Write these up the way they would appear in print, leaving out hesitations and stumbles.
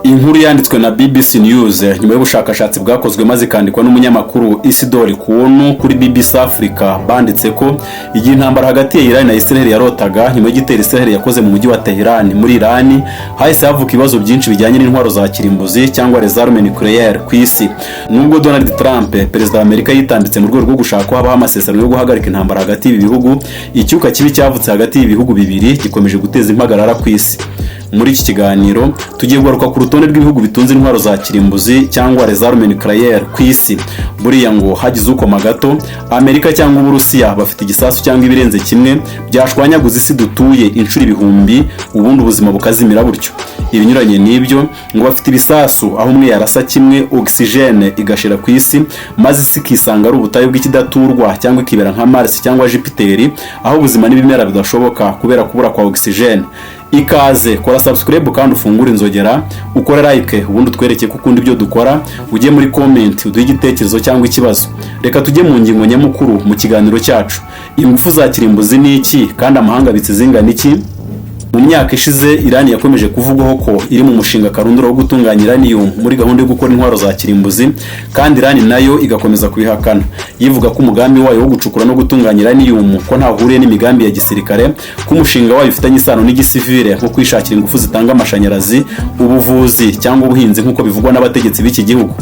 Inkuru yanditswe na BBC News nyuma y'ubushakashatsi bwakozwe maze ikandikwa n'umunyamakuru Isidore Kuonu kuri BBC Africa, banditse ko igihe intambara hagati ya Iran na Israel yarotaga nyuma y'igitero Israel yakoze mu mujyi wa Tehran muri Iran, hahise havuka ibibazo byinshi bijyanye n'intwaro za kirimbuzi cyangwa les armes nucléaires ku isi. Nubwo Donald Trump, perezida wa Amerika, yitambitse mu rwego rwo gushaka ko habaho amasezerano yo guhagarika intambara hagati y'ibi bihugu, icyuka kibi cyavutse hagati y'ibihugu bibiri gikomeje guteza impagarara ku isi. Muri iki kiganiro tugiye kugaruka ku rutonde rw'ibihugu bitunze intwaro za kirimbuzi cyangwa les armes nucléaires ku isi. Buriya ngo hagize ukoma gato, Amerika cyangwa Uburusiya bafite igisasu cyangwa ibirenze kimwe byashwanyaguza isi dutuye inshuro ibihumbi, ubundi ubuzima bukazimira butyo. Ibinyuranye n'ibyo, ngo bafite ibisasu aho umwe yarasa kimwe, oxygène igashira ku isi, maze isi ikisanga ari ubutayu bw'ikidaturwa cyangwa ikibera nka Mars cyangwa Jupiter, aho ubuzima n'ibimera bidashoboka kubera kubura kwa oxygène. Ikaze, kora subscribe kandi ufungure inzogera, ukore like, ubundi utwereke ko ukunda ibyo dukora. Ujye muri comment uduhe igitekerezo cyangwa ikibazo. Reka tujye mu ngingo nyamukuru mu kiganiro cyacu. Ingufu za kirimbuzi ni iki, kandi amahanga abitse zingana iki? Mu myaka ishize, Iran yakomeje kuvugwaho ko iri mu mushinga karundura wo gutunganya uranium muri gahunda yo gukora intwaro za kirimbuzi, kandi Iran nayo igakomeza kubihakana, yivuga ko umugambi wayo wo gucukura no gutunganya uranium ko ntaho uhuriye n'imigambi ya gisirikare, ko umushinga wayo ufitanye isano n'igisivile, nko kwishakira ingufu zitanga amashanyarazi, ubuvuzi cyangwa ubuhinzi, nk'uko bivugwa n'abategetsi b'iki gihugu.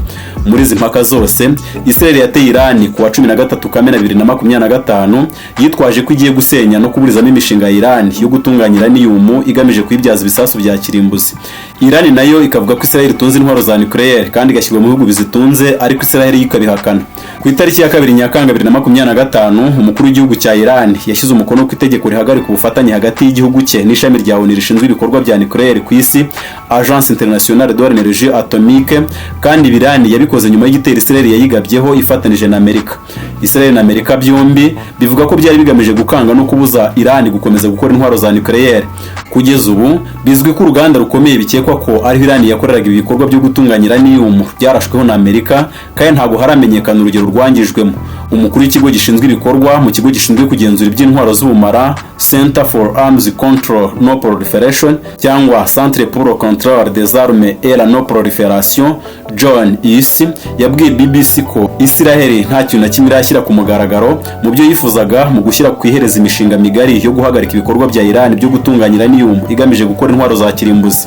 Muri izi mpaka zose, Israel yateye Iran ku wa 13 Kamena 2025, yitwaje ko igiye gusenya no kuburizamo imishinga ya Iran yo gutunganya uranium igamije kuyibyaza ibisasu bya kirimbuzi. Iran nayo ikavuga ko Israel itunze intwaro za nucléaire kandi igashyirwa mu bihugu bizitunze, ariko Israel yo ikabihakana. Ku itariki ya 2 Nyakanga 2025, umukuru w'igihugu cya Iran yashyize umukono ku itegeko rihagarika ubufatanye hagati y'igihugu cye n'ishami rya ONU rishinzwe ibikorwa bya nucléaire ku isi, Agence Internationale de l'Énergie Atomique. Kandi Iran yabikoze nyuma y'igitero Israel yayigabyeho ifatanije na Amerika. Israel na Amerika byombi bivuga ko byari bigamije gukanga no kubuza Iran gukomeza gukora intwaro za nucléaire. Kugeza ubu bizwi ko uruganda rukomeye bikekwa ko ariho Iran yakoreraga ibikorwa byo gutunganya uranium byarashweho na Amerika, kandi ntabwo haramenyekana urugero rwangijwemo. Umukuru w'ikigo gishinzwe ibikorwa mu kigo gishinzwe kugenzura iby'intwaro z'ubumara, Center for Arms Control Non Proliferation cyangwa Centre pour le Contrôle des Armes et la Non Prolifération, John Huss, yabwiye BBC ko Israel nta kintu na kimwe irashyira ku mugaragaro mu byo yifuzaga mu gushyira ku ihereza imishinga migari yo guhagarika ibikorwa bya Iran byo gutunganya uranium igamije gukora intwaro za kirimbuzi.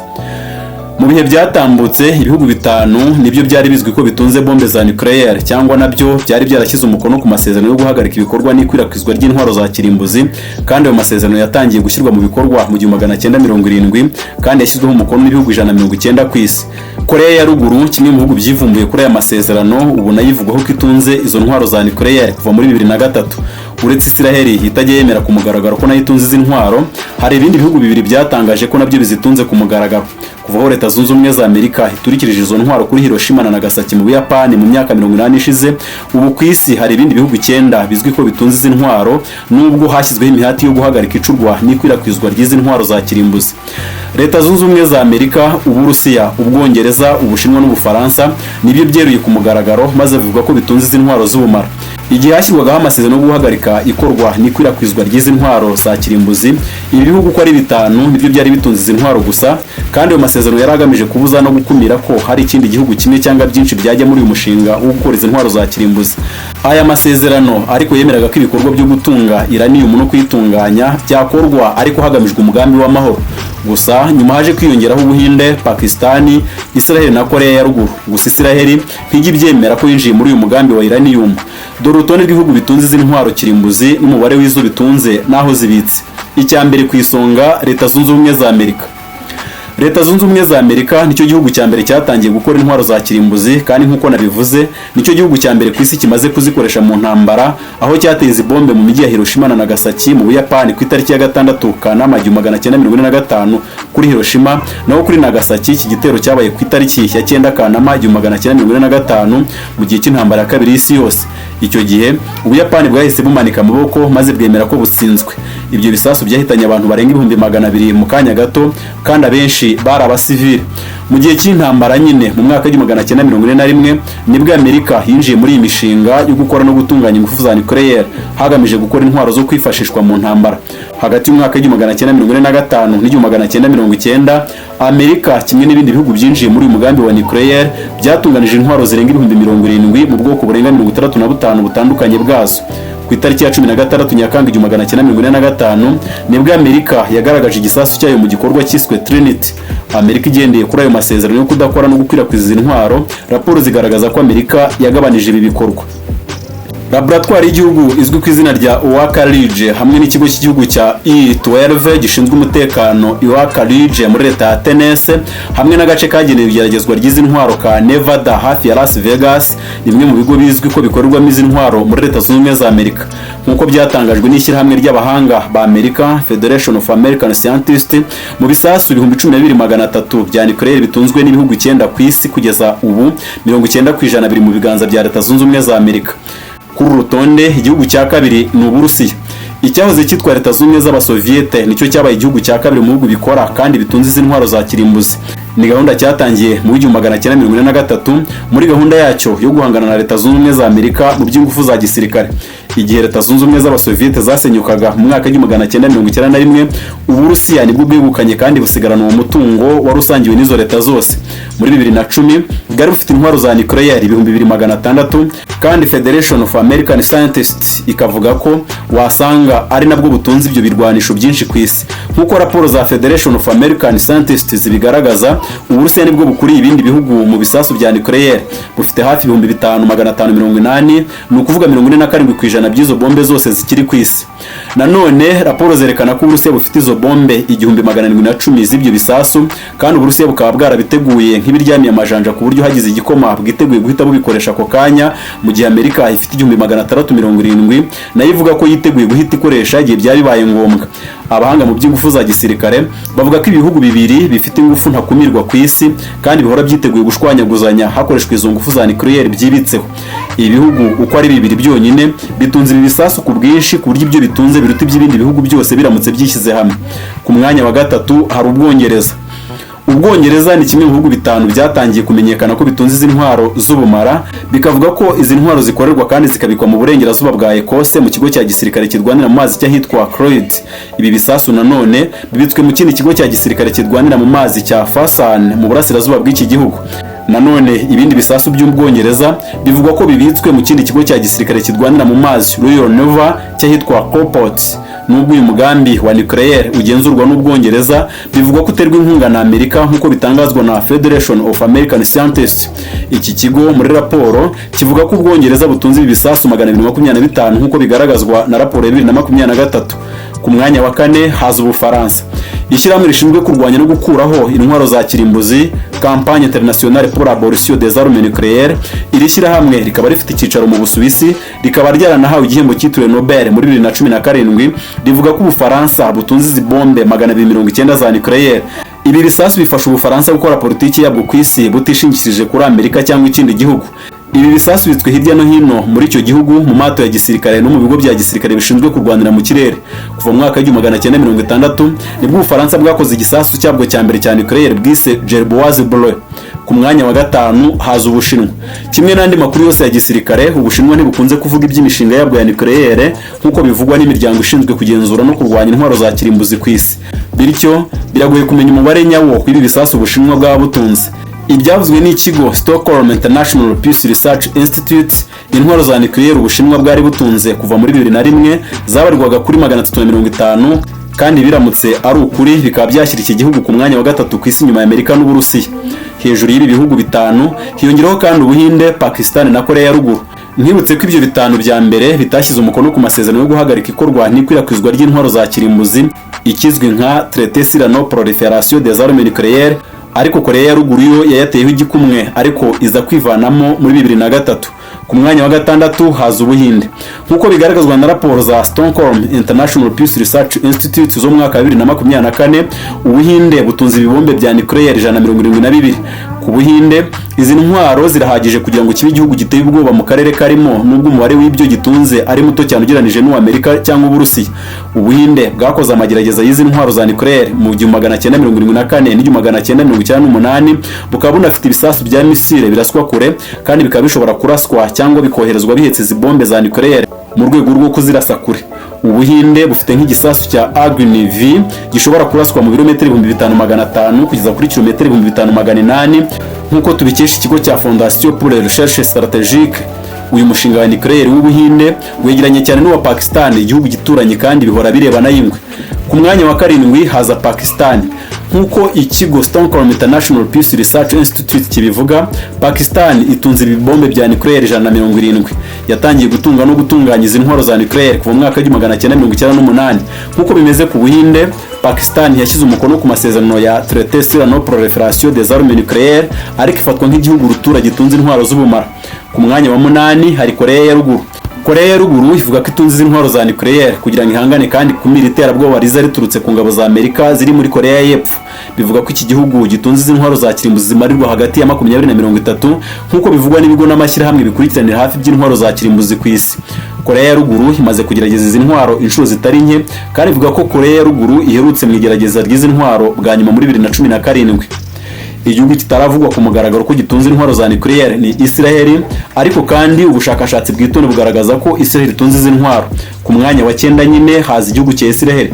Mu bihe byatambutse, ibihugu bitanu nibyo byari bizwi ko bitunze bombe za nucléaire cyangwa nabyo byari byarashyize umukono ku masezerano yo guhagarika ibikorwa n'ikwirakwizwa ry'intwaro za kirimbuzi. Kandi ayo masezerano yatangiye gushyirwa mu bikorwa mu 1970 kandi yashyizweho umukono n'ibihugu 190 ku isi. Korea ya Ruguru, kimwe mu bihugu byivumbuye kuri aya masezerano, ubu nayo ivugwaho ko itunze izo ntwaro za nucléaire kuva muri 2003. Uretse Israel itajya yemera ku mugaragaro ko nayo itunze izi ntwaro, hari ibindi bihugu bibiri byatangaje ko nabyo bizitunze ku mugaragaro. Kuva aho Leta Zunze Ubumwe za Amerika iturikirije izo ntwaro kuri Hiroshima na Nagasaki mu Buyapani mu myaka 80 ishize, ubu ku isi hari ibindi bihugu icyenda bizwi ko bitunze izi ntwaro, nubwo hashyizweho imihati yo guhagarika icurwa n'ikwirakwizwa ry'izi ntwaro za kirimbuzi. Leta Zunze Ubumwe za Amerika, Uburusiya, Ubwongereza, Ubushinwa n'Ubufaransa nibyo byeruye ku mugaragaro maze bivuga ko bitunze izi ntwaro z'ubumara. Igihe hashyirwagaho amasezerano yo guhagarika ikorwa n'ikwirakwizwa ry'izi ntwaro za kirimbuzi, ibi bihugu uko ari bitanu nibyo byari bitunze izi ntwaro gusa, kandi ayo masezerano yari agamije kubuza no gukumira ko hari ikindi gihugu kimwe cyangwa byinshi byajya muri uyu mushinga wo gukora izi ntwaro za kirimbuzi. Aya masezerano ariko yemeraga ko ibikorwa byo gutunga uranium no kuyitunganya byakorwa ariko hagamijwe umugambi w'amahoro gusa. Nyuma haje kwiyongeraho Ubuhinde, Pakistani, Israel na Korea ya Ruguru. Gusa Israel ntijya ibyemera ko yinjiye muri uyu mugambi wa uranium. Dore urutonde rw'ibihugu bitunze izi ntwaro kirimbuzi n'umubare w'izo bitunze n'aho zibitse. Icya mbere ku isonga, Leta Zunze Ubumwe za Amerika. Leta Zunze Ubumwe za Amerika nicyo gihugu cya mbere cyatangiye gukora intwaro za kirimbuzi, kandi nk'uko nabivuze, nicyo gihugu cya mbere ku isi kimaze kuzikoresha mu ntambara, aho cyateye izi bombe mu mijyi ya Hiroshima na Nagasaki mu Buyapani ku itariki ya 6 Kanama 1945 kuri Hiroshima, naho kuri Nagasaki iki gitero cyabaye ku itariki ya 9 Kanama 1945, mu gihe cy'intambara ya kabiri y'isi yose. Icyo gihe Ubuyapani bwahise bumanika amaboko maze bwemera ko butsinzwe. Ibyo bisasu byahitanye abantu barenga 200,000 mu kanya gato, kandi abenshi bari abasivile. Mu gihe cy'intambara nyine, mu mwaka w'1941, nibwo Amerika yinjiye muri iyi mishinga yo gukora no gutunganya ingufu za nucléaire, hagamije gukora intwaro zo kwifashishwa mu ntambara. Hagati y'umwaka w'1945 n'1990, Amerika kimwe n'ibindi bihugu byinjiye muri uyu mugambi wa nucléaire byatunganije intwaro zirenga 70,000 mu bwoko burenga 65 butandukanye bwazo. Ku itariki ya 16 Nyakanga 1945, nibwo Amerika yagaragaje igisasu cyayo mu gikorwa cyiswe Trinity. Amerika igendeye kuri ayo masezerano yo kudakora no gukwirakwiza izi ntwaro, raporo zigaragaza ko Amerika yagabanije ibi bikorwa. Laboratwari y'igihugu izwi ku izina rya Oak Ridge hamwe n'ikigo cy'igihugu cya E12 gishinzwe umutekano i Oak Ridge muri leta ya Tennessee, hamwe n'agace kagenewe igeragezwa ry'izi ntwaro ka Nevada hafi ya Las Vegas, ni bimwe mu bigo bizwi ko bikorerwamo izi ntwaro muri Leta Zunze Ubumwe za Amerika. Nk'uko byatangajwe n'ishyirahamwe ry'abahanga ba Amerika, Federation of American Scientists, mu bisasu 12,300 bya nucléaire bitunzwe n'ibihugu 9 ku isi kugeza ubu, 90% biri mu biganza bya Leta Zunze Ubumwe za Amerika. Kuri uru rutonde, igihugu cya kabiri ni Uburusiya. Icyahoze cyitwa Leta Zunze Ubumwe z'Abasoviyete nicyo cyabaye igihugu cya kabiri mu bihugu bikora kandi bitunze izi ntwaro za kirimbuzi. Ni gahunda cyatangiye mu 1943, muri gahunda yacyo yo guhangana na Leta Zunze Ubumwe za Amerika mu by'ingufu za gisirikare. Igihe Leta Zunze Ubumwe z'Abasoviyete zasenyukaga mu mwaka w'1991, Uburusiya nibwo bwegukanye kandi busigarana uwo mutungo wari usangiwe n'izo leta zose. Muri 2010 bwari bufite intwaro za nucléaire 2600, kandi Federation of American Scientists ikavuga ko wasanga ari nabwo butunze ibyo birwanisho byinshi ku isi. Nk'uko raporo za Federation of American Scientists zibigaragaza, Uburusiya nibwo bukuriye ibindi bihugu mu bisasu bya nucléaire, bufite hafi 5580, ni ukuvuga 47% by'izo bombe zose zikiri ku isi. Nanone raporo zerekana ko Uburusiya bufite izo bombe 1710 z'ibyo bisasu, kandi Uburusiya bukaba bwarabiteguye nk'ibiryamiye amajanja, ku buryo hagize igikoma bwiteguye guhita bubikoresha ako kanya, mu gihe Amerika ifite 1670, nayo ivuga ko yiteguye guhita ikoresha igihe byaba bibaye ngombwa. Abahanga mu by'ingufu za gisirikare bavuga ko ibihugu bibiri bifite ingufu ntakumirwa ku isi kandi bihora byiteguye gushwanyaguzanya hakoreshwa izo ngufu za nucléaire byibitseho. Ibi bihugu uko ari bibiri byonyine bitunze ibi bisasu ku bwinshi, ku buryo ibyo bitunze biruta iby'ibindi bihugu byose biramutse byishyize hamwe. Ku mwanya wa gatatu hari Ubwongereza. Ubwongereza ni kimwe mu bihugu bitanu byatangiye kumenyekana ko bitunze izi ntwaro z'ubumara, bikavuga ko izi ntwaro zikorerwa kandi zikabikwa mu burengerazuba bwa Ekose, mu kigo cya gisirikare kirwanira mu mazi cy'ahitwa Clyde. Ibi bisasu nanone bibitswe mu kindi kigo cya gisirikare kirwanira mu mazi cya Fasan mu burasirazuba bw'iki gihugu. Nanone ibindi bisasu by'Ubwongereza bivugwa ko bibitswe mu kindi kigo cya gisirikare kirwanira mu mazi, Royal Naval, cy'ahitwa Coalport. Nubwo uyu mugambi wa nucléaire ugenzurwa n'Ubwongereza, bivugwa ko uterwa inkunga na Amerika, nk'uko bitangazwa na Federation of American Scientists. Iki kigo muri raporo kivuga ko Ubwongereza butunze ibi bisasu 225, nk'uko bigaragazwa na raporo ya 2023. Ku mwanya wa kane haza Ubufaransa. Ishyirahamwe rishinzwe kurwanya no gukuraho intwaro za kirimbuzi, Campagne Internationale pour l'Abolition des Armes Nucléaires, iri shyirahamwe rikaba rifite icyicaro mu Busuwisi, rikaba ryaranahawe igihembo cyitiriwe Nobel muri 2017, rivuga ko Ubufaransa butunze izi bombe 290 za nucléaire. Ibi bisasu bifasha Ubufaransa gukora politiki yabwo ku isi butishingikirije kuri Amerika cyangwa ikindi gihugu. Ibi bisasu bitswe hirya no hino muri icyo gihugu, mu mato ya gisirikare no mu bigo bya gisirikare bishinzwe kurwanira mu kirere. Kuva mu mwaka w'1960 nibwo Ubufaransa bwakoze igisasu cyabwo cya mbere cya nucléaire bwise Gerboise Bleue. Ku mwanya wa gatanu haza Ubushinwa. Kimwe n'andi makuru yose ya gisirikare, Ubushinwa ntibukunze kuvuga iby'imishinga yabwo ya nucléaire, nk'uko bivugwa n'imiryango ishinzwe kugenzura no kurwanya intwaro za kirimbuzi ku isi. Bityo biragoye kumenya umubare nyawo w'ibi bisasu Ubushinwa bwaba butunze. Ibyavuzwe n'ikigo Stockholm International Peace Research Institute, intwaro za nucléaire Ubushinwa bwari butunze kuva muri 2001 zabarirwaga kuri 350, kandi biramutse ari ukuri bikaba byashyira iki gihugu ku mwanya wa gatatu ku isi nyuma ya Amerika n'Uburusiya. Hejuru y'ibi bihugu bitanu hiyongeraho kandi Ubuhinde, Pakistan na Korea ya Ruguru. Nkwibutse ko ibyo bitanu bya mbere bitashyize umukono ku masezerano yo guhagarika ikorwa n'ikwirakwizwa ry'intwaro za kirimbuzi, ikizwi nka Traité sur la non prolifération des armes nucléaires, ariko Korea ya Ruguru yo yayateyeho igikumwe, ariko iza kwivanamo muri 2003. Ku mwanya wa gatandatu haza Ubuhinde. Nk'uko bigaragazwa na raporo za Stockholm International Peace Research Institute zo mu mwaka wa 2024, Ubuhinde butunze ibibombe bya nucléaire 172. Ku Buhinde, izi ntwaro zirahagije kugira ngo kibe igihugu giteye ubwoba mu karere karimo, nubwo umubare w'ibyo gitunze ari muto cyane ugereranije n'uw'Amerika cyangwa Uburusiya. Ubuhinde bwakoze amagerageza y'izi ntwaro za nucléaire mu 1974 n'1998, bukaba bunafite ibisasu bya misile biraswa kure, kandi bikaba bishobora kuraswa cyangwa bikoherezwa bihetse izi bombe za nucléaire mu rwego rwo kuzirasa kure. Ubuhinde bufite nk'igisasu cya Agni V gishobora kuraswa mu birometero 5500 kugeza kuri kilometero 5800, nk'uko tubikesha ikigo cya Fondation pour la Recherche Stratégique. Uyu mushinga wa nucléaire w'Ubuhinde wegeranye cyane n'uwa Pakistan, igihugu gituranye, kandi bihora birebana y'ingwe. Ku mwanya wa karindwi haza Pakistan. Nk'uko ikigo Stockholm International Peace Research Institute kibivuga, Pakistan itunze ibibombe bya nucléaire 170. Yatangiye gutunga no gutunganya izi ntwaro za nucléaire kuva mu mwaka w'1998. Nk'uko bimeze ku Buhinde, Pakistan yashyize umukono ku masezerano ya Traité sur la non prolifération des armes nucléaires, ariko ifatwa nk'igihugu rutura gitunze intwaro z'ubumara. Ku mwanya wa munani hari Korea ya Ruguru. Korea ya Ruguru ivuga ko itunze izi ntwaro za nucléaire kugira ngo ihangane kandi ikumire iterabwoba riza riturutse ku ngabo za Amerika ziri muri Korea y'Epfo. Bivuga ko iki gihugu gitunze izi ntwaro za kirimbuzi zimarirwa hagati ya 20 na 30, nk'uko bivugwa n'ibigo n'amashyirahamwe bikurikiranira hafi by'intwaro za kirimbuzi ku isi. Korea ya Ruguru imaze kugerageza izi ntwaro inshuro zitari nke, kandi ivuga ko Korea ya Ruguru iherutse mu igerageza ry'izi ntwaro bwa nyuma muri 2017. Igihugu kitaravugwa ku mugaragaro ko gitunze intwaro za nucléaire ni Israel, ariko kandi ubushakashatsi bwitonde bugaragaza ko Israel itunze izi ntwaro. Ku mwanya wa cyenda nyine haza igihugu cya Israel.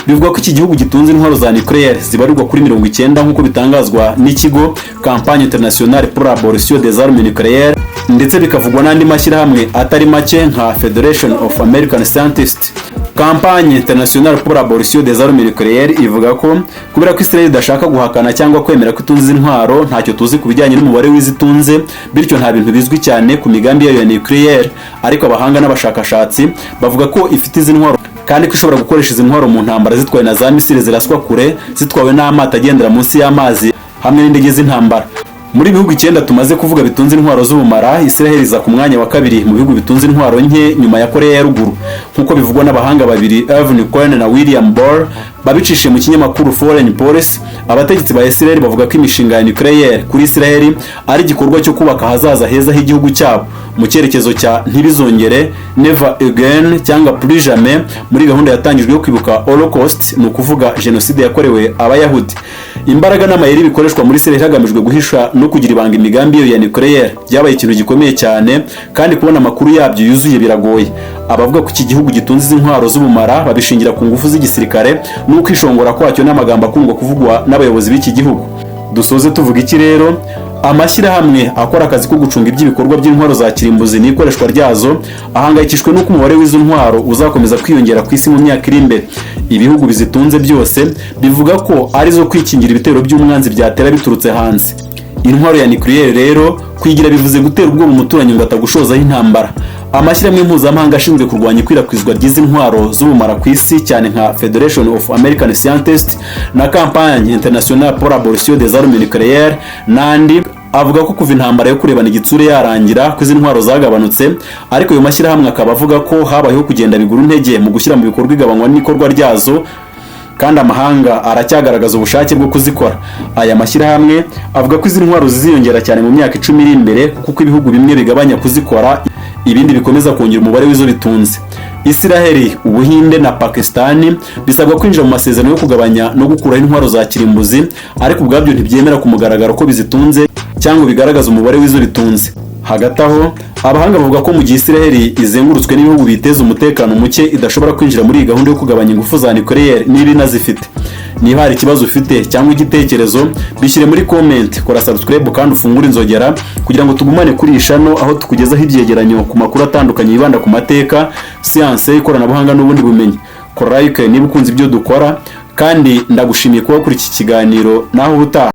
Bivugwa ko iki gihugu gitunze intwaro za nucléaire zibarirwa kuri 90, nk'uko bitangazwa n'ikigo Campagne Internationale pour l'Abolition des Armes Nucléaires, ndetse bikavugwa n'andi mashyirahamwe atari make nka Federation of American Scientists. Campagne Internationale pour l'Abolition des Armes Nucléaires ivuga ko kubera ko Israel idashaka guhakana cyangwa kwemera ko itunze izi ntwaro, ntacyo tuzi ku bijyanye n'umubare w'izitunze, bityo nta bintu bizwi cyane ku migambi yayo ya nucléaire. Ariko abahanga n'abashakashatsi bavuga ko ifite izi ntwaro, kandi ko ishobora gukoresha izi ntwaro mu ntambara zitwawe na za misile ziraswa kure, zitwawe n'amato agendera munsi y'amazi hamwe n'indege z'intambara. Muri bihugu icyenda tumaze kuvuga bitunze intwaro z'ubumara, Israel iza ku mwanya wa kabiri mu bihugu bitunze intwaro nke nyuma ya Korea ya Ruguru, nk'uko bivugwa n'abahanga babiri Irvin Cohen na William Bohr babicishije mu kinyamakuru Foreign Policy. Abategetsi ba Israel bavuga ko imishinga ya nucléaire kuri Israel ari igikorwa cyo kubaka ahazaza heza h'igihugu cyabo mu cyerekezo cya ntibizongere, never again cyangwa plus jamais, muri gahunda yatangijwe yo kwibuka Holocaust, ni ukuvuga jenoside yakorewe Abayahudi. Imbaraga n'amayeri bikoreshwa muri Israel hagamijwe guhisha no kugira ibanga imigambi yo ya nucléaire byabaye ikintu gikomeye cyane, kandi kubona amakuru yabyo yuzuye biragoye. Abavuga ko iki gihugu gitunze izi ntwaro z'ubumara babishingira ku ngufu z'igisirikare n'ukwishongora kwacyo n'amagambo akundwa kuvugwa n'abayobozi b'iki gihugu. Dusoze tuvuga iki rero? Amashyirahamwe akora akazi ko gucunga iby'ibikorwa by'intwaro za kirimbuzi n'ikoreshwa ryazo ahangayikishijwe n'uko umubare w'izo ntwaro uzakomeza kwiyongera ku isi mu myaka iri imbere. Ibihugu bizitunze byose bivuga ko arizo kwikingira ibitero by'umwanzi byatera biturutse hanze. Intwaro ya nucléaire rero kwigira bivuze gutera ubwoba umuturanyi ngo atagushozaho intambara. Amashyirahamwe mpuzamahanga ashinzwe kurwanya ikwirakwizwa ry'izi ntwaro z'ubumara ku isi, cyane nka Federation of American Scientists na Campagne Internationale pour l'Abolition des Armes Nucléaires n'andi, avuga ko kuva intambara yo kurebana igitsure yarangira ko izi ntwaro zagabanutse. Ariko ayo mashyirahamwe akaba avuga ko habayeho kugenda bigura intege mu gushyira mu bikorwa igabanywa n'ikorwa ryazo, kandi amahanga aracyagaragaza ubushake bwo kuzikora. Aya mashyirahamwe avuga ko izi ntwaro ziziyongera cyane mu myaka 10 iri imbere, kuko ibihugu bimwe bigabanya kuzikora, ibindi bikomeza kongera umubare w'izo bitunze. Isiraheli, Ubuhinde na Pakistani bisabwa kwinjira mu masezerano yo kugabanya no gukuraho intwaro za kirimbuzi, ariko ubwabyo ntibyemera ku mugaragaro ko bizitunze cyangwa bigaragaza umubare w'izo bitunze. Hagati aho, abahanga bavuga ko mu gihe Isiraheli izengurutswe n'ibihugu biteza umutekano muke, idashobora kwinjira muri iyi gahunda yo kugabanya ingufu za nucléaire niba inazifite. Niba hari ikibazo ufite cyangwa igitekerezo, bishyire muri comment. Kora subscribe kandi ufungure inzogera kugira ngo tugumane kuri iyi channel, aho tukugezaho ibyegeranyo ku makuru atandukanye yibanda ku mateka, siyanse, ikoranabuhanga n'ubundi bumenyi. Kora like niba ukunze ibyo dukora, kandi ndagushimiye kuba kuri iki kiganiro. Naho ubutaha.